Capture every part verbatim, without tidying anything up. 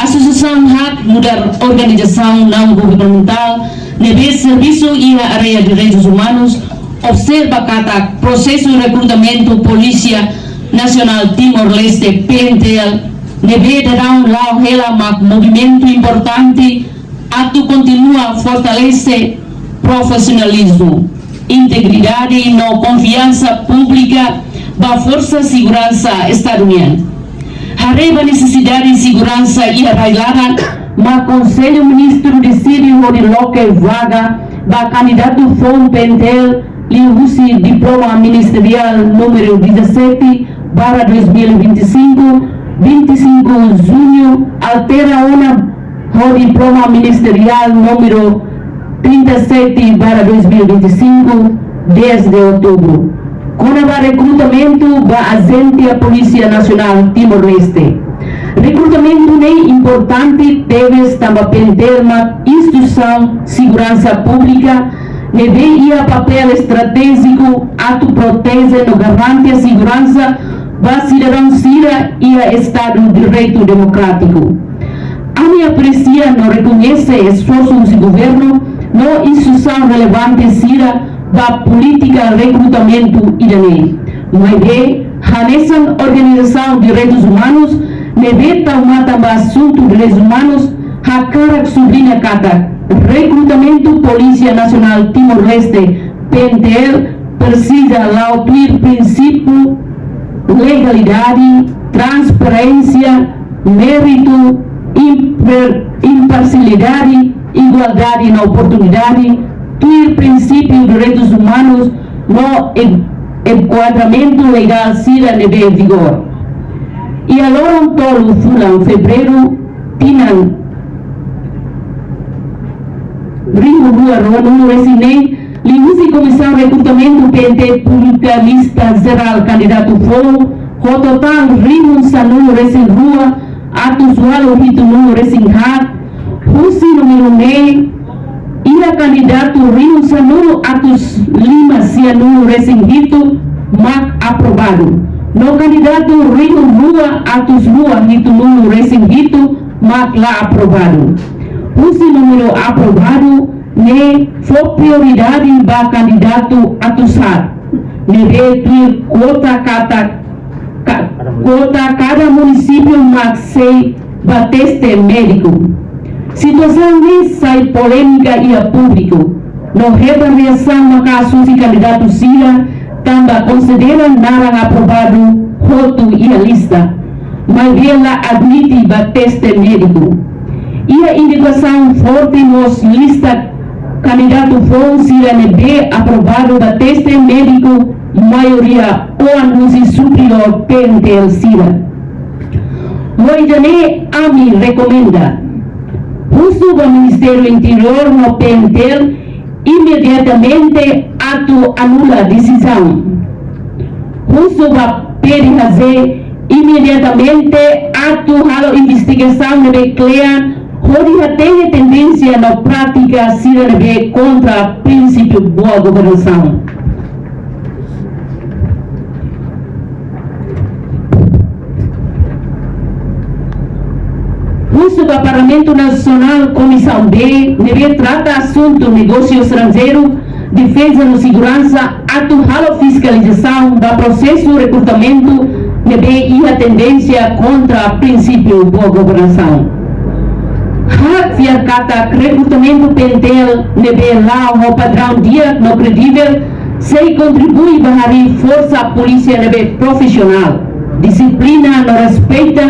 Asosiasaun HAK nu'udar organizasaun naun governamentál ne'ebé servisu iha área direitus umanus observa katak prosesu rekrutamentu Polísia Nasionál Timor-Leste, P N T L, ne'ebé daudaun la'o hela mak movimentu importante atu kontinua fortalese profisionalizmu, integridade no konfiansa públika ba forsa seguransa Estadu nian. Haree ba nesesidade seguransa iha rai-laran, mak Konsellu Ministru deside hodi loke vaga ba kandidatu foun P N T L liuhusi diploma ministeriál númeru dezassete barra dois mil e vinte e cinco, vinte e cinco Junho, altera ona ho diploma ministeriál númeru trinta e sete barra dois mil e vinte e cinco, dez de Outubro, kona-ba rekrutamentu ba ajente Polísia Nasionál Timor-Leste. Rekrutamentu ne'e importante tebes tanba P N T L mak instituisaun seguransa públika ne'ebé iha papél estratéjiku atu proteje no garante seguransa ba sidadaun sira iha Estadu Direitu Demokrátiku. Ami apresia no rekoñese esforsu husi governu no instituisaun relevante sira ba polítika rekrutamentu ida-ne'e. Maibé, hanesan organizasaun direitus umanus ne'ebé tau matan ba asuntu direitus umanus, hakarak subliña katak rekrutamentu Polísia Nasionál Timor-Leste, P N T L, presiza la'o tuir prinsípiu legalidade, transparénsia, méritu, imper-, imparsialidade, igualdade no oportunidade, tuir prinsípiu direitus umanus no en-, enkuadramentu legál sira ne'ebé vigor. Iha loron tolu fulan Fevereiru tinan rihun rua ruanulu-resin-neen, liuhusi Komisaun Rekrutamentu P N T publika lista jerál kandidatu foun ho totál rihun sanulu-resin-rua atus ualu hitunulu-resin-haat, husi númeru neen iha kandidatu rihun sanulu atus lima sianulu-resin-hitu mak aprovadu, no kandidatu rihun rua atus rua hitunulu-resin-hitu mak la aprovadu. Husi númeru aprovadu ne'e fó prioridade ba kandidatu atus haat, ne'ebé tuir kuota katak ka-, kuota kada munisípiu mak sei ba teste médiku. Situasaun ne'e sai polémika iha públiku, no hetan reasaun maka'as husi kandidatu sira tanba konsidera naran aprovadu hotu iha lista, maibé la admite ba teste médiku. Iha indikasaun forte mós lista kandidatu foun sira ne'ebé aprovadu ba teste médiku, maioria oan husi superiór P N T L sira. Ho ida-ne'e ami rekomenda husu ba Ministériu Interiór no P N T L imediatamente atu anula desizaun. Husu ba P D H J imediatamente atu halo investigasaun ne'ebé kle'an hodi hatene tendénsia no prátika sira ne'ebé kontra prinsípiu boa governasaun. Husu ba Parlamentu Nasionál, Komisaun B, ne'ebé trata asuntu negósiu estranjeiru, defeza no seguransa, atu halo fiskalizasaun ba prosesu rekrutamentu ne'ebé iha tendénsia kontra prinsípiu boa governasaun. Ha'u fiar katak rekrutamentu P N T L ne'ebé la'o ho padraun di'ak no kredivel sei kontribui ba harii forsa polísia ne'ebé profisionál, dixiplina no respeita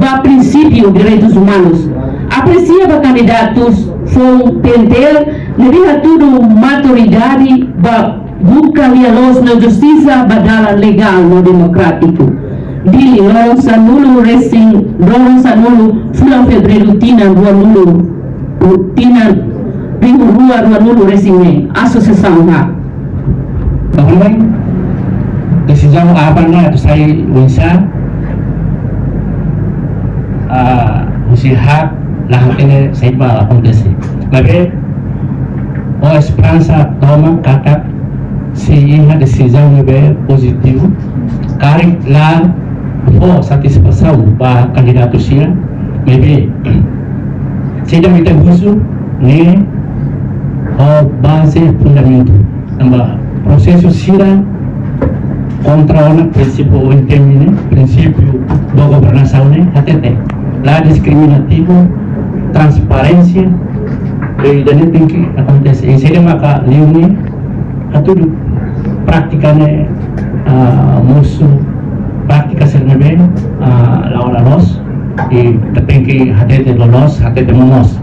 ba prinsípiu direitus umanus. Apresia ba kandidatu foun P N T L ne'ebé hatudu maturidade ba buka lia-loos no justisa ba dalan legál no demokrátiku. Dili, loron sanulu-resin, loron sanulu fulan Fevereiru tinan ruanulu, tinan rihun rua ruanulu-resin-neen, Asosiasaun HAK. Bahwa desizaun apa na atu sai oinsá, ah, husi HAK la hatene saida mak akontese. Maibé, ho esperansa tomak katak sei iha desizaun ne'ebé pozitivu, karik la fó satisfasaun ba kandidatu sira, maibé Sida ita husu ne'e ho baze fundamentu. Tanba prosesu sira kontra ona prinsípiu O N T M ne'e, prinsípiu boa governasaun ne'e, hatete la diskriminativu, transparénsia, i ida-ne'e tenke akontese. I sida maka liu ne'e, hatudu prátika ne'e, ah, mosu prátika sira ne'ebé, ah, la'o laloos, i ita tenke hatete loloos, hatete momoos.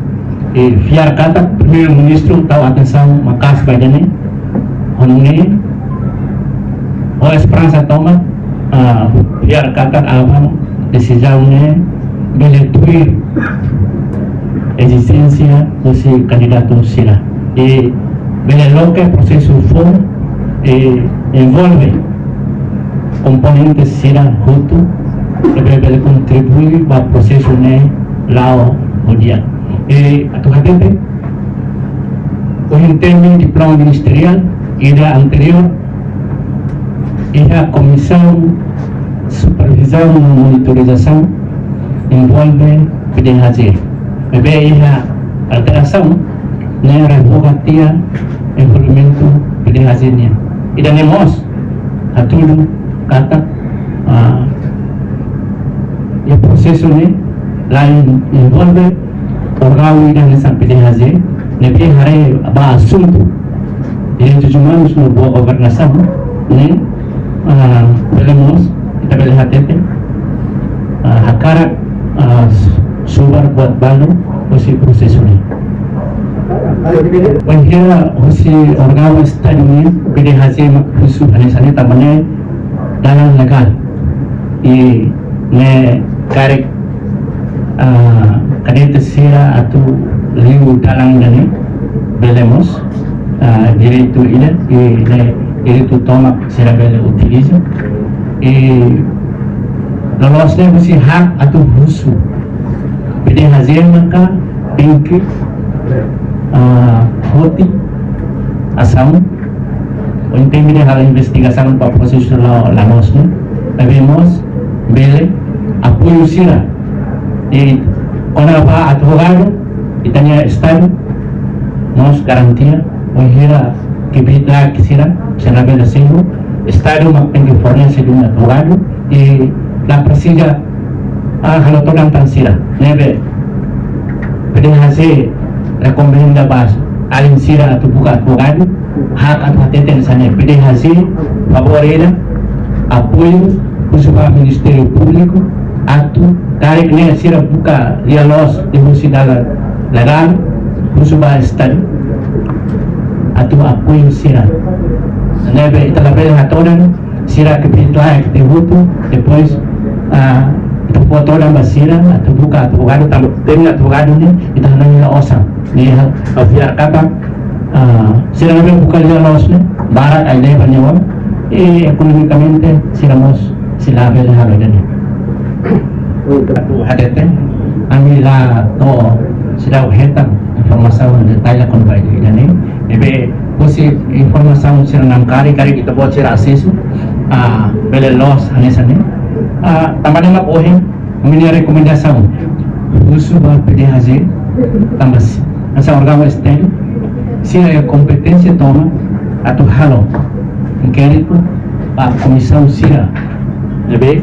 I fiar katak Primeiru-Ministru tau atensaun maka'as ba ida-ne'e, ho nune'e, ho esperansa tomak, ah, fiar katak aban desizaun ne'e bele tuir ezijénsia husi kandidatu sira. I bele loke prosesu foun, i envolve komponente sira hotu, i bele, bele kontribui ba prosesu ne'e la'o ho di'ak. I atu hatete, O N T M diploma ministeriál ida anteriór, iha Komisaun Supervizaun no Monitorizasaun envolve P D H J. Maibé iha alterasaun, ne'e revoga tiha envolvimentu P D H J nian. Ida-ne'e mós hatudu katak, ah, iha prosesu ne'e la envolve órgaun ida hanesan P D H J, ne'ebé haree ba asuntu direitus umanus no boa governasaun ne'e, ah, bele mós, ita bele hatete, ah, hakarak, ah, subar buat balu husi prosesu ne'e. Bainhira husi órgaun Estadu nian, P D H J mak husu hanesan ne'e tanba ne'e dalan legál. I ne'e karik, ah, kadete sira atu liu dalan ida-ne'e, bele mós, ah, direitu ida, i ne'e direitu tomak sira bele utiliza. I loloos ne'e husi hak atu husu. P D H J maka tenke, ah, foti asaun, O N T M bele halo investigasaun ba prosesu la'o, la'o laloos ne'e. Maibé mós bele apoiu sira. I kona-ba advogadu, ita-nia Estadu mós garantia, bainhira kbiit-laek sira, sira bele selu, Estadu mak tenke fornese duni advogadu, i la presiza, ah, halo todan tan sira. Ne'ebé P D H J rekomenda ba alin sira atu buka advogadu, hak atu hatete hanesan ne'e. P D H J favór ida, apoiu husi ba Ministériu Públiku, atu karik ne'e sira buka lia-loos liuhusi dalan legál, husu ba Estadu atu apoiu sira. Ne'ebé ita labele hatodan sira kbiit-laek ida hotu, depois, ah, ita fó todan ba sira atu buka advogadu, tanba ita-nia advogadu ne'e ita hanoin la osan. Ne'e ha'u, ha'u fiar katak, ah, sira ne'ebé buka lia-loos ne'e barak ai-leba nia oan, i ekonomikamente sira mós sei labele halo ida-ne'e. Atu hatete, ami la to'o seidauk hetan informasaun detalle kona-ba ida-ne'e. Maibé husi informasaun sira namkari, karik ita-boot sira asesu, ah, bele loos hanesan ne'e. Ah, tanba ne'e mak ohin ami-nia rekomendasaun husu ba P D H J, tanba sira hanesan órgaun Estadu, sira iha kompeténsia tomak atu halo inkéritu ba komisaun sira ne'ebé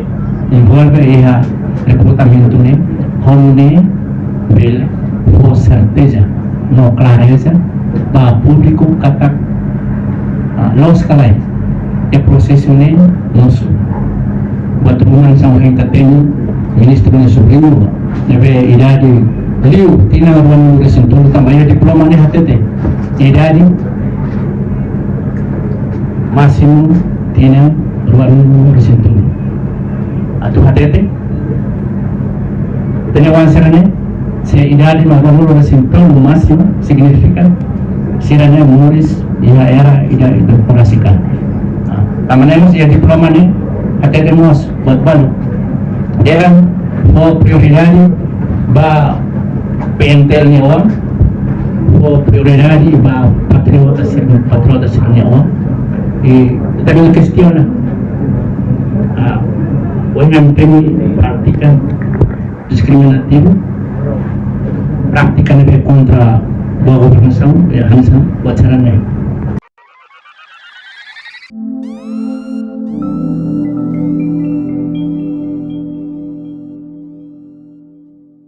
envolve iha rekrutamentu ne'e, ho nune'e bele fó serteza no klareza ba públiku katak, ah, loos ka lae iha prosesu ne'e mosu. Buat ruma hanesan ohin ita temi ministru nia subriñu, ne'ebé idade liu tinan ruanulu-resin-tolu, tanba iha diploma ne'e hatete idade másimu tinan ruanulu-resin-tolu. Atu hatete, ita-nia oan sira-ne'e, se idade mak ruanulu-resin-tolu másimu, signifika sira-ne'e moris iha era ida demokrasia. Ah, tanba ne'e mós iha diploma ne'e hatete mós buat balu. Dehan fó prioridade ba P N T L nia oan, fó prioridade ba patriota sira, patriota sira-nia oan. I ita bele kestiona, ah, O N M T nia prátika diskriminativu, prátika ne'ebé kontra boa governasaun, eh, hanesan buat sira-ne'e.